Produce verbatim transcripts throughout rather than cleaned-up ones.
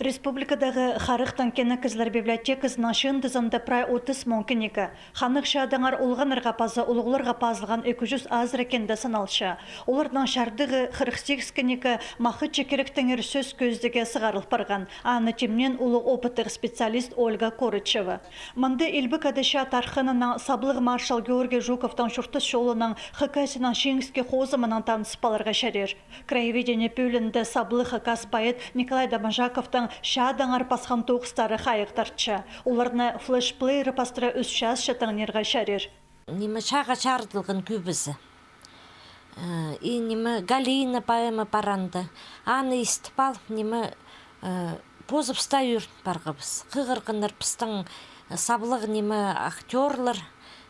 Республикадағы харахтың кенек кізілер библиотеказының чыындызында прай отыс муң книга. Ханнығ чадаңар олғаннарға паза улуғларға пазылған ікі чӱс азыра кинде саналча. Оларның чардығы, хырых сигіс книга, махачы киректеңер сӧс кӧзідіге сығарыл парған. Аны тимнеен улуғ опыттығ специалист Ольга Корычева. Мында Илбек Ада чаа тархынының, саблығ маршал Георгий Жуковтың чуртас чолының, Хакасияның чиңіске хозымынаң таныс паларға чарир. Краеведение пӧлиинде саблығ хакас поэт Николай Доможаковтың чадаңар пасхан тоғыстары хайығ тартча. Оларны флешплеер пастыра ӱс часча тыңнирға чарир. Ниме, чааға чарыдылған кӧбізі. Э, и ниме, Галина поэма пар анда. Аны истіп алып, ниме, э, позыбыста ӧрін парғабыс. Хығырғаннар пістің, э, саблығ, ниме, актёрлар,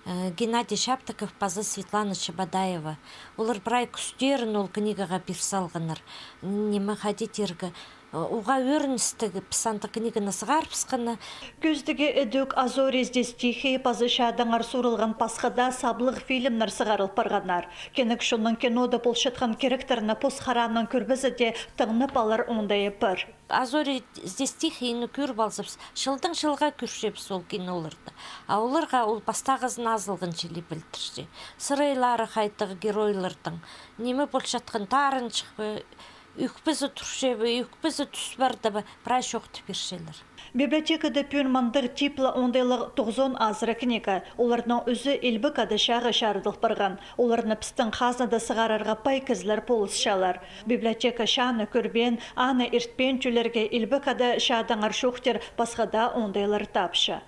э, Геннадий Чаптыков паза Светлана Чебодаева. Олар прай кӱстерін ол книгаға пир салғаннар. Ниме, хайди тирге, э, уғаа ӧріністіг піс андағ книганы сығарыбысханы. Кӧзідіге ідӧк «А зори здесь тихие» паза чадаңар суурылған пасха даа саблығ фильмнер сығарыл парғаннар. Кенек чонның кинода полчатхан киректерні пос хараанаң кӧрбезе дее, тыңнап алар оңдайы пар. «А зори здесь тихие» кӧріп алзабыс, чылдаң чылға кӧрчебіс ол киноларны. А оларға ол пастағызын азылған чіли пілдірче. Сырайлары хайдағ геройларның, ниме полчатхан, тарынчых па, ӧкпезі турча ба, ӧкпезі тӱс парды ба, прай чоохтап пирчелер. Библиотекада пӱӱн мындағ тип ла оңдайлығ тоғызон азыра книга. Оларның ӱзі Илбек Ада чааға чарыдыл парған. Оларны пістің хазнада сығарарға пай кізілер полысчалар. Библиотека чааны кӧрбеен, аны иртпеен тӧллерге Илбек Ада чадаңар чоохтир пасха даа оңдайлар тапча.